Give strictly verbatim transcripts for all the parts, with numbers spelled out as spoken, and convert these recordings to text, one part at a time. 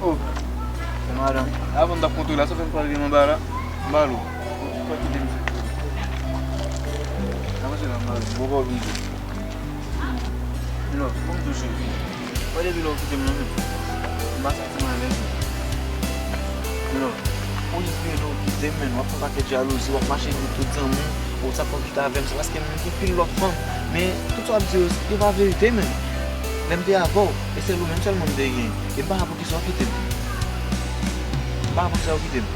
Oh, se madanm. Avan m t ap kontre la, sa fè m pral vin anba la. M ba l ou. Ou pa kite m. Avanse la, m ba l ou. Bon, bon, vin. Milo, fò m di w cheri. Wè depi lè w kite m nan menm, m pa santi m alèz menm. Milo, ou jis merite w kite m, menn. W ap fè yon pakèt jalouzi, w ap mache di tout zanmi w, ou t ap pran kite avè m, se paske m gen pil lòt fanm. Men, tout sa w ap di yo, yo pa verite, menn. Lè m te avè w, e sèl ou menm sèlman m te gen. E m pa wè poukisa w kite m. M pa wè poukisa w kite m.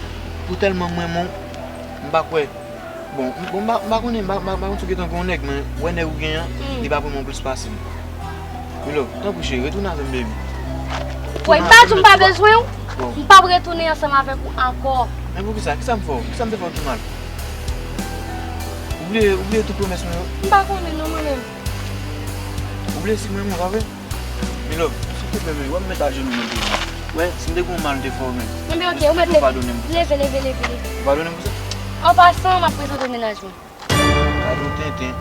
Pou tèlman m renmen w, m pa kwè. Bon, m, bon, m pa, m pa konnen, m pa, m pa, m pa konn si w gentan gen yon nèg, men wè nèg ou genyen an, li pa vreman plis pase m. Milo, tanpri cheri, retounen avè m, baby. Woy, m pa di w m pa bezwen w. Bon. M p ap retounen ansanm avèk ou ankò. Men poukisa? Kisa m fè w? Kisa m te fè w ki mal? Ou bliye, ou bliye tout pwomès nou yo? M pa konnen non, mwen menm. Ou bliye si mwen, mwen pa vre? Milove, silvouplè, baby, wè m met ajenou nan pye w. Wè, si m te gen yon mal m te fè w menm. Enben, ok, ou mèt leve. Leve, leve, leve, leve. Ou padone m pou sa? An pasan, m ap prezante w mennaj mwen. Gade yon tenten.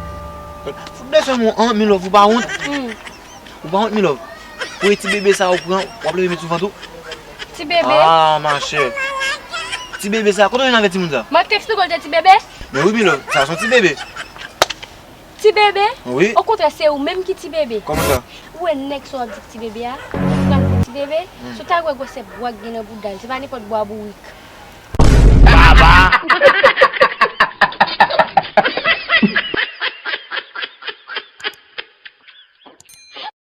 Fout de fè m an, Milove, ou pa wont? Hmm. Ou pa wont, Milove? Pou e ti bebe sa ou pran, w ap leve met sou vant ou? Ti bebe? Ah, machè. Ti bebe sa, kote w jwenn avèk timoun sa? Mwen te eksplike w l te ti bebe? Men wi, Milove, sa se yon ti bebe. Ti bebe? Wi. Okontrè, se ou menm ki ti bebe. Kòman sa? Ou wè nèg sa w ap di ki ti bebe a? Ou pral di ti bebe? Hmm. Si w ta wè gwosè bwa k gen nan bouda l, se pa nenpòt bwa bourik. Baba!